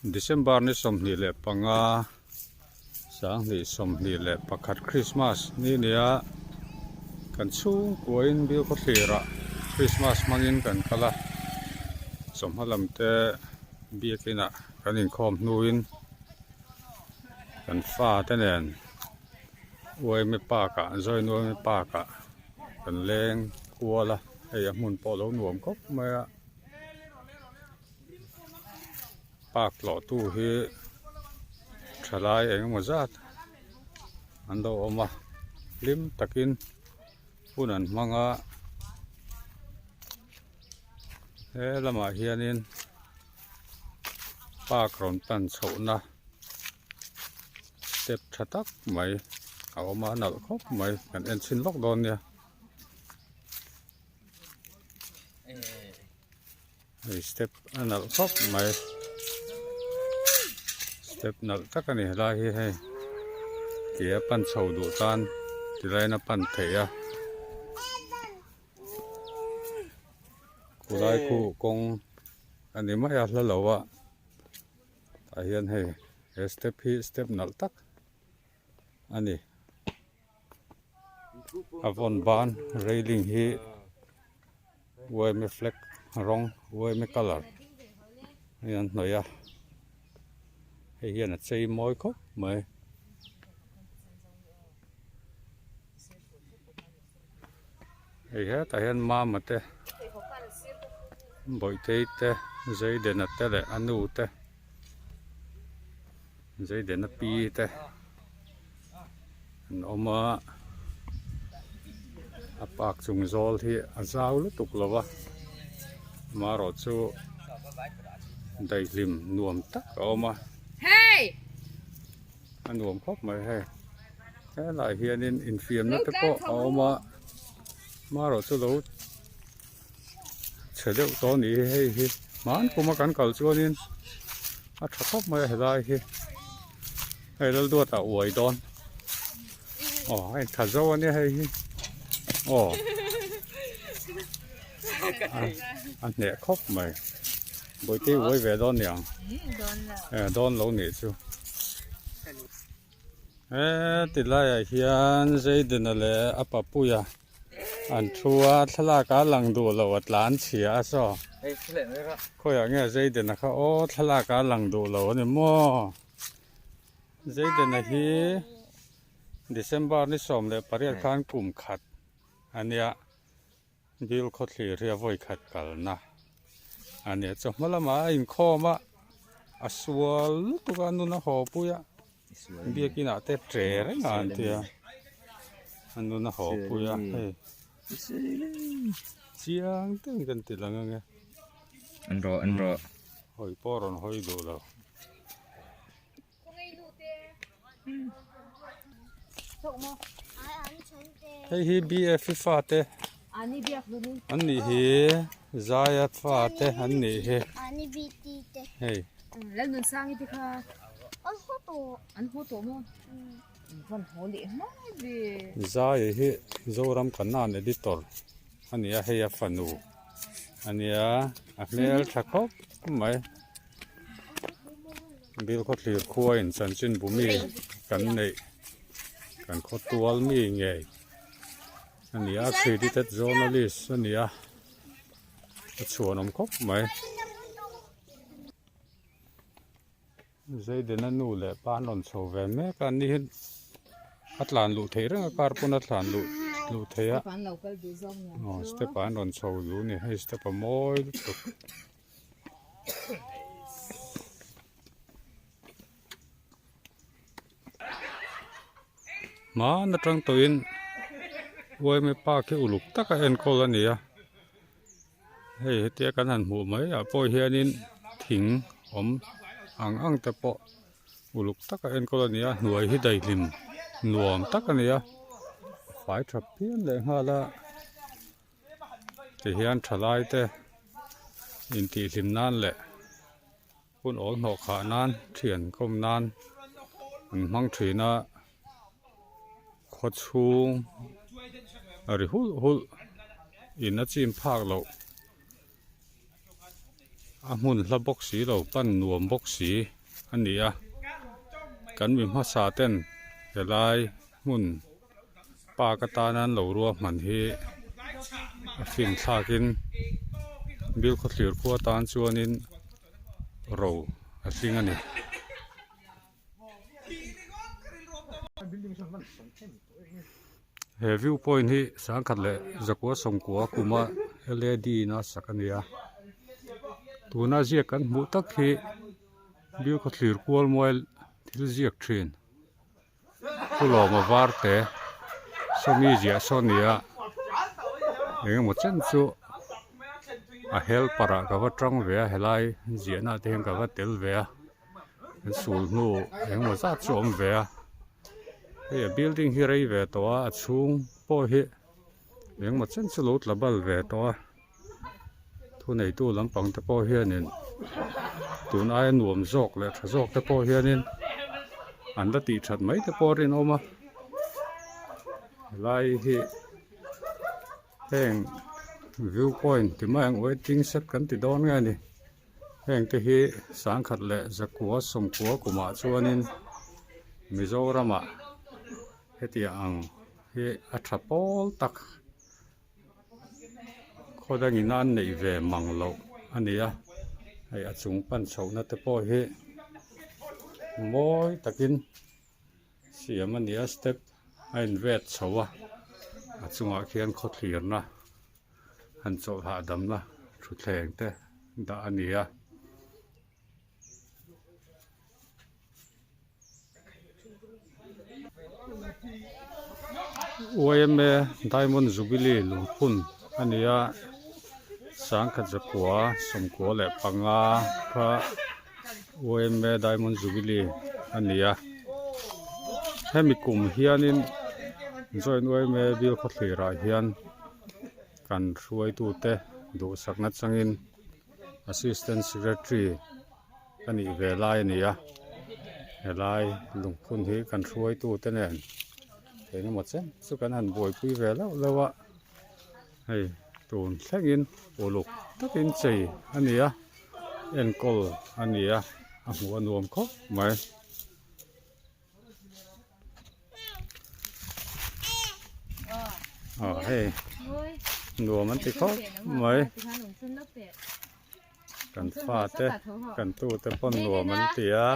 December ni 25 2021 Christmas ni nia kan chhungkuain bial khawthlirah Christmas hmangin kan kal a chawhma lam te biakinah kan inkhawm hnuin kan fate nen Uaime park ah Join Uaime park ah kan leng kual a hei a hmun pawh a lo nuam khawp mai a. Park tlawh tu hi thalai eng emaw zat an lo awm a hlim takin hun an hmang a he lamah hianin park rawn pan chhohna step tha tak mai a awm a a nalh khawp mai kan en chhin lawk dawn nia. Hei step a nalh khawp mai step nalh tak a ni helai hi hei ke a pan chho duh tan tilaiin a pan theih a khulai khu kawng a ni mai a hla lo a tah hian hei he step hi step nalh tak a ni. A vawn ban railing hi uaime flag rawng uaime colour a in hnawih a hei hian a chei mawi khawp mai. Hei hetah hian mama te bawihtei te zeidena te leh a nu te zeidena pi te an awm a a park chung zawl hi a zau lutuk lo va amaherawh chu daihlim nuam tak a awm a a nuam khawp mai hei helaiah hianin infiamna te pawh a awm a amaherawh chu lo chhe deuh tawh a ni hi hei hi hman kuma kan kal chuanin a tha khawp mai a helai hi hei Lalduata uai dawn aw a intha zo a nia hei hi aw a hneh khawp mai bawihte uai ve dawn niang e dawn lo nih chu he ti laiah hian Zeidena leh a papuia An thu a thlalak a lang duh lo a tlan chhia a saw. Khawiah nge Zeidena kha aw thlalak a lang duh lo a ni maw? Zeidena hi December ni 18 khan kum khat a nia Bill khawthlir hi a vawi khat kalna a nia. Chawhma lamah a inkhawm a, a sual lutuk a nun a haw pui a. Biakin ah te tre reng a an tia a nun a haw pui a hei chiang deuhin kan ti lang ange an rawh an rawh hawi pawh rawn hawi duh lo hei hi BF fa te an nih hi Zaia fa te an nih hi hei. Zaia hi Zoram Kanan editor a ni a hei a fanu a nia a hmel tha khawp mai. Bilkhawthlir khua in chanchin bu mi kan neih kan khaw tual mi ngei a ni a accredited journalist a ni a a chhuanawm khawp mai. Zeidena nu leh pa an rawn chho ve mek a ni hi a tlan luh theih reng a car pawn a tlan luh luh theih a aw step ah an rawn chho duh a ni hei step a mawi lutuk. Hmaan atang tawhin uaime park hi uluk taka enkawl a ni a hei hetia kan han hmuh mai ah pawh hianin thing awm ang ang te pawh uluk taka enkawl a ni a hnuai hi daihlim nuam tak a ni a fai tha phian leh nghal a. Tihian thalai te intihhlim nan leh hun awl hnawh khah nan thian kawm nan an hmang thin a khaw chhung a ri hulh hulh in a chim phak loh a hmun hla bawk si lo pan nuam bawk si. a ni a kan mi hmasa ten helai hmun park atana an lo ruahman hi a fin thlakin Bilkhawthlir khua tan chuanin ro a tling a ni. He view point hi sangkhat leh zakua sawmkua kuma lad in a sak a ni a tuna ziak kan hmuh tak hi Bilkhawthlir kual mual thil ziak thin Pulawma var te sawmi ziah saw a ni a engemaw chen chu a helper ah ka va tang ve a helai ziahna ah te hian ka va tel ve a. An sul hnu engemaw zat chu a awm ve a hei a building hi rei ve tawh a a chhung pawh hi engemaw chen chu lo tla bal ve tawh a thuneitu lampang te pawh hianin tun aia nuam zawk leh tha zawk te pawh hianin an la tih that mai te pawh a rinawm a helai hi heng view point ti mai ang waiting shed kan ti dawn nge a ni. Heng te hi sangkhat leh zakua sawmkua kumah chuanin Mizoramah hetiang ang hi a tha pawl tak khaw dangin an neih ve mang loh a ni a hei a chung pan chhohna te pawh hi mawi takin siam a ni a step a invet chho a a chungah khian khawthlirna. Han chawlh hahdamna thutthleng te dah a ni a. Yma Diamond Jubilee lungphun a ni a, sangkhat zakua sawmkua leh panga kha yma Diamond Jubilee a ni a. Hemi kum hianin Joint yma Bilkhawthlirah hian. Kan hruaitute duhsakna changin Assistant Secretary ka nih ve lai a ni a, helai lungphun hi kan hruaitute nen engemaw chen chu kan han buaipui ve lauh lauh a, hei tun thlengin uluk takin chei a ni a, enkawl a ni a, a hmuh a nuam khawp mai. Aw hei nuam an ti khawp mai kan fate kan tute pawn nuam an ti a.